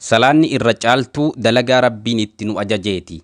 Salaanni irra caaltuu dalagaa Rabbiin itti nu ajajeeti.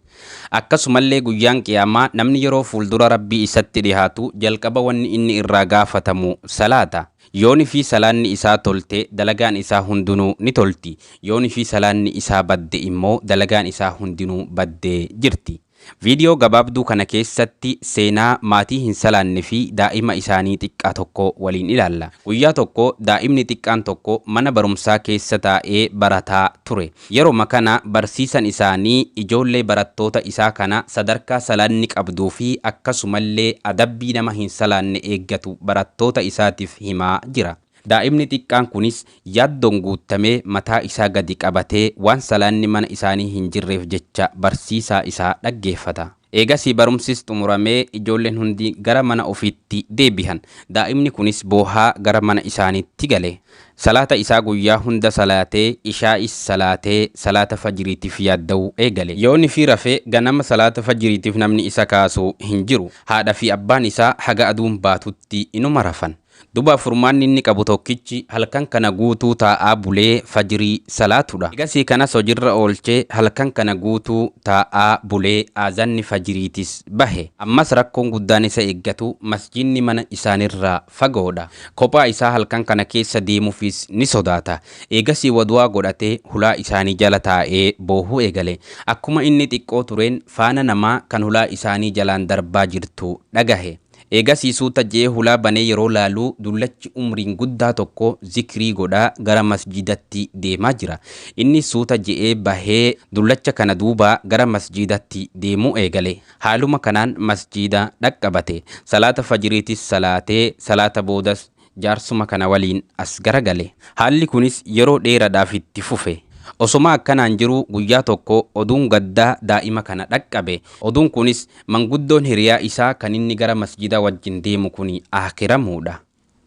Akkasumallee guyyaan qiyaamaa namni yeroo fuuldura Rabbii isatti dhihaatu jalqaba wanni inni irraa gaafatamu salaata. Yooni fi salaanni isaa tolte dalagaan isaa hundinuu ni tolti. Yooni fi salaanni isaa badde immoo dalagaan isaa hundinuu baddee jirti. Viidiyoo gabaabduu kana keessatti seenaa maatii hin salaanne fi daa'ima isaanii xiqqaa tokko waliin ilaalla. Guyyaa tokko daa'imni xiqqaan tokko mana barumsaa keessa taa'ee barataa ture. Yeroma kana barsiisan isaanii ijoollee barattoota isaa kana sadarkaa salaanni qabduu fi akkasumallee adabbii nama hin salaanne eeggatu barattoota isaatiif himaa jira. Daa'imni xiqqaan kunis yaaddoon guuttamee mataa isaa gadi qabatee waan salaanni mana isaanii hin jirreef jecha barsiisaa isaa dhaggeeffata. Eegasii barumsis xumuramee ijoolleen hundi gara mana ofiitti deebihan. Daa'imni kunis boohaa gara mana isaaniitti gale. Salaata isaa guyyaa hunda salaatee, ishaa'is salaatee, salaata fajriitiif yaadda'uu eegale. Yooni fi rafee ganama salaata fajriitiif namni isa kaasu hin jiru. Haadha fi abbaan isaa haga aduun baatutti inuma rafan. Duba furmaanni inni qabu tokkichi halkan kana guutuu taa'aa bulee fajrii salaatudha. Egasii kanas hojirra oolchee halkan kana guutuu taa'aa bulee aazanni fajriitis bahe. Ammas rakkoon guddaan isa eeggatu masjiidni mana isaanirraa fagoodha. Kophaa isaa halkan kana keessa deemuufis ni sodaata. Eegasii wadu'aa godhatee hulaa isaanii jala taa'ee boohuu eegale. Akkuma inni xiqqoo tureen faana namaa kan hulaa isaanii jalaan darbaa jirtu dhagahe. Eegasii suuta je'ee hulaa banee yeroo laalu dullachi umriin guddaa tokko zikrii godhaa gara masjiidatti deemaa jira. Inni suuta je'ee bahee dullacha kana duuba gara masjiidatti deemuu eegale. Haaluma kanaan masjiida dhaqqabate. Salaata fajriitis salaatee salaata boodas jaarsuma kana waliin as garagale. Haalli kunis yeroo dheeradhaaf itti fufe. Osoma akkanaan jiruu guyyaa tokko oduun gaddaa daa'ima kana dhaqqabe. Oduun kunis manguddoon hiriyaa isaa kan inni gara masjidaa wajjin deemu kuni aakhiramuudha.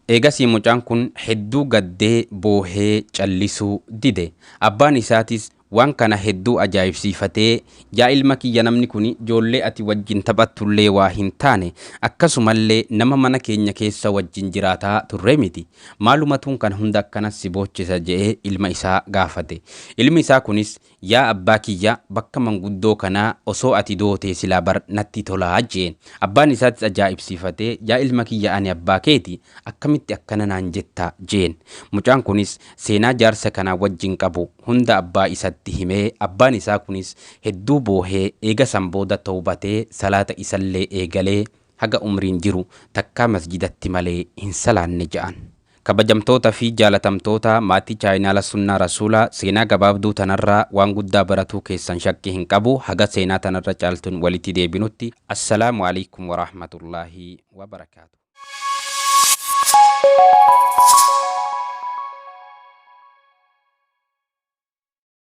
Eegasii mucaan kun hedduu gaddee boohee callisuu dide. Abbaan isaatis waan kana hedduu ajaa'ibsiifatee, yaa ilma kiyya, namni kun ijoollee ati wajjin taphattullee waa hin taane, akkasumallee nama mana keenya keessa wajjin jiraataa turre miti. Maalumatuun kan hunda akkanas si boochisa je'ee ilma isaa gaafate. Ilmi isaa kunis, yaa abbaa kiyya, bakka manguddoo kanaa osoo ati dootee silaa bar natti tolaa jeen. Abbaan isaatis ajaa'ibsiifatee, yaa ilma kiyya, ani abbaa keeti, akkamitti akkana naan jetta jeen. Mucaan kunis seenaa jaarsa kanaa wajjin qabu hunda abbaa isatti himee, abbaan isaa kunis hedduu boohee eega san booda tawbatee salaata isallee eegalee haga umriin jiru takkaa masjidatti malee hin salaanne ja'an. Kabajamtoota fi jaalatamtoota maatii chaayinaala Sunnaa Rasuulaa, seenaa gabaabduu tanarraa waan guddaa baratuu keessan shakkii hin qabu. Haga seenaa tanarra caaltuun walitti deebinutti, assalaamu alaikum warahmatullaahi wabarakaatu.